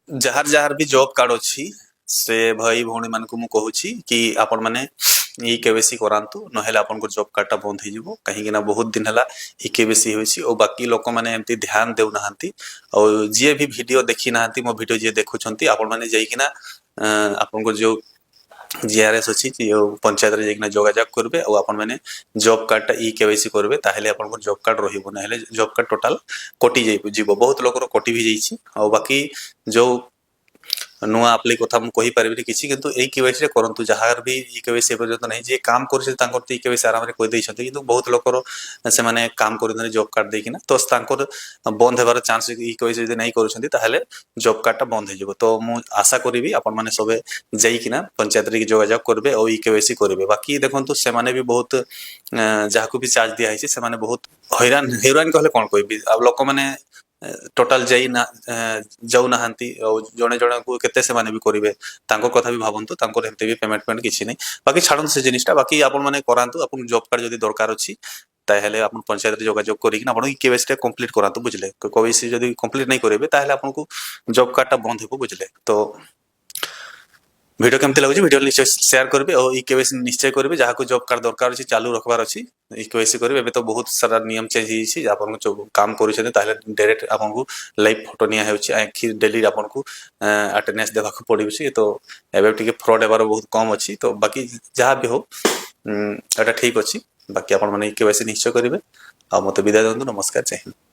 ଯାହାର ଯାହାର ବି job card ଅଛି, ସେ ଭାଇ ଭଉଣୀ ମାନଙ୍କୁ ମୁଁ କହୁଛି କି ଆପଣମାନେ ଇ କେୱାଇସି କରାନ୍ତୁ, ନହେଲେ ଆପଣଙ୍କର ଜବ୍ କାର୍ଡଟା ବନ୍ଦ ହେଇଯିବ। କାହିଁକି ନା ବହୁତ ଦିନ ହେଲା ଇ କେୱାଇସି ହୋଇଛି ଓ ବାକି ଲୋକମାନେ ଏମିତି ଧ୍ୟାନ ଦେଉନାହାନ୍ତି। ଆଉ ଯିଏ ବି ଭିଡ଼ିଓ ଦେଖି ନାହାନ୍ତି, ମୋ ଭିଡ଼ିଓ ଯିଏ ଦେଖୁଛନ୍ତି, ଆପଣମାନେ ଯାଇକିନା ଆପଣଙ୍କର ଯୋଉ ଜିଆରଏସ୍ ଅଛି, ଯୋଉ ପଞ୍ଚାୟତରେ ଯାଇକିନା ଯୋଗାଯୋଗ କରିବେ ଆଉ ଆପଣମାନେ ଜବ୍ କାର୍ଡଟା ଇ କେୱାଇସି କରିବେ। ତାହେଲେ ଆପଣଙ୍କର ଜବ୍ କାର୍ଡ ରହିବ, ନହେଲେ ଜବ୍ କାର୍ଡ ଟୋଟାଲ କଟି ଯିବ। ବହୁତ ଲୋକର କଟି ବି ଯାଇଛି। ଆଉ ବାକି ଯୋଉ ନୂଆ ଆପ୍ଲାଇ କଥା ମୁଁ କହିପାରିବିନି କିଛି, କିନ୍ତୁ ଏଇ କେୱାଇସିରେ କରନ୍ତୁ, ଯାହାର ବି ଇ କେୱାଇସି ଏପର୍ଯ୍ୟନ୍ତ ନାହିଁ। ଯିଏ କାମ କରୁଛନ୍ତି, ତାଙ୍କର ତ ଇ କେୱାଇସି ଆରାମରେ କରିଦେଇଛନ୍ତି। କିନ୍ତୁ ବହୁତ ଲୋକର, ସେମାନେ କାମ କରୁଛନ୍ତି ଜବ୍ କାର୍ଡ ଦେଇକିନା, ତ ତାଙ୍କର ବନ୍ଦ ହେବାର ଚାନ୍ସ। ଇ କେୱାଇସି ଯଦି ନାଇଁ କରୁଛନ୍ତି, ତାହେଲେ ଜବ୍ କାର୍ଡଟା ବନ୍ଦ ହେଇଯିବ। ତ ମୁଁ ଆଶା କରିବି, ଆପଣମାନେ ସବେ ଯାଇକିନା ପଞ୍ଚାୟତରେ ଯୋଗାଯୋଗ କରିବେ ଆଉ ଇ କେୱାଇସି କରିବେ। ବାକି ଦେଖନ୍ତୁ, ସେମାନେ ବି ବହୁତ, ଯାହାକୁ ବି ଚାର୍ଜ ଦିଆହେଇଛି, ସେମାନେ ବହୁତ ହଇରାଣ। ହଇରାଣ କହିଲେ କ'ଣ କହିବି ଆଉ, ଲୋକମାନେ ଟୋଟାଲ ଯାଇ ନା ଯାଉନାହାନ୍ତି। ଆଉ ଜଣେ ଜଣଙ୍କୁ କେତେ ସେମାନେ ବି କରିବେ? ତାଙ୍କ କଥା ବି ଭାବନ୍ତୁ। ତାଙ୍କର ଏମିତି ବି ପେମେଣ୍ଟ ଫେମେଣ୍ଟ କିଛି ନାହିଁ। ବାକି ଛାଡ଼ନ୍ତୁ ସେ ଜିନିଷଟା। ବାକି ଆପଣମାନେ କରାନ୍ତୁ। ଆପଣଙ୍କୁ ଜବ୍ କାର୍ଡ ଯଦି ଦରକାର ଅଛି, ତାହେଲେ ଆପଣ ପଞ୍ଚାୟତରେ ଯୋଗାଯୋଗ କରିକିନା ଆପଣ କେୱାଇସିଟା କମ୍ପ୍ଲିଟ୍ କରାନ୍ତୁ, ବୁଝିଲେ? କେୱାଇସି ଯଦି କମ୍ପ୍ଲିଟ୍ ନାଇଁ କରିବେ, ତାହେଲେ ଆପଣଙ୍କୁ ଜବ୍ କାର୍ଡଟା ବନ୍ଦ ହେବ, ବୁଝିଲେ? ତ ଭିଡ଼ିଓ କେମିତି ଲାଗୁଛି, ଭିଡ଼ିଓ ନିଶ୍ଚୟ ସେୟାର କରିବେ ଆଉ ଇ କେୱାଇସି ନିଶ୍ଚୟ କରିବେ। ଯାହାକୁ ଜବ୍ କାର୍ଡ ଦରକାର ଅଛି, ଚାଲୁ ରଖିବାର ଅଛି, ଇ କେୱାଇସି କରିବେ। ଏବେ ତ ବହୁତ ସାରା ନିୟମ ଚେଞ୍ଜ ହେଇଯାଇଛି। ଆପଣଙ୍କୁ ଯୋଉ କାମ କରୁଛନ୍ତି, ତାହେଲେ ଡାଇରେକ୍ଟ ଆପଣଙ୍କୁ ଲାଇଭ୍ ଫଟୋ ନିଆ ହେଉଛି, ଆଖି ଡେଲି ଆପଣଙ୍କୁ ଆଟେଣ୍ଡାନ୍ସ ଦେବାକୁ ପଡୁଛି। ତ ଏବେ ଟିକେ ଫ୍ରଡ୍ ହେବାର ବହୁତ କମ୍ ଅଛି। ତ ବାକି ଯାହା ବି ହଉ, ଏଇଟା ଠିକ ଅଛି। ବାକି ଆପଣମାନେ ଇ କେୱାଇସି ନିଶ୍ଚୟ କରିବେ ଆଉ ମୋତେ ବିଦାୟ ଦିଅନ୍ତୁ। ନମସ୍କାର, ଜୟ ହିନ୍ଦ।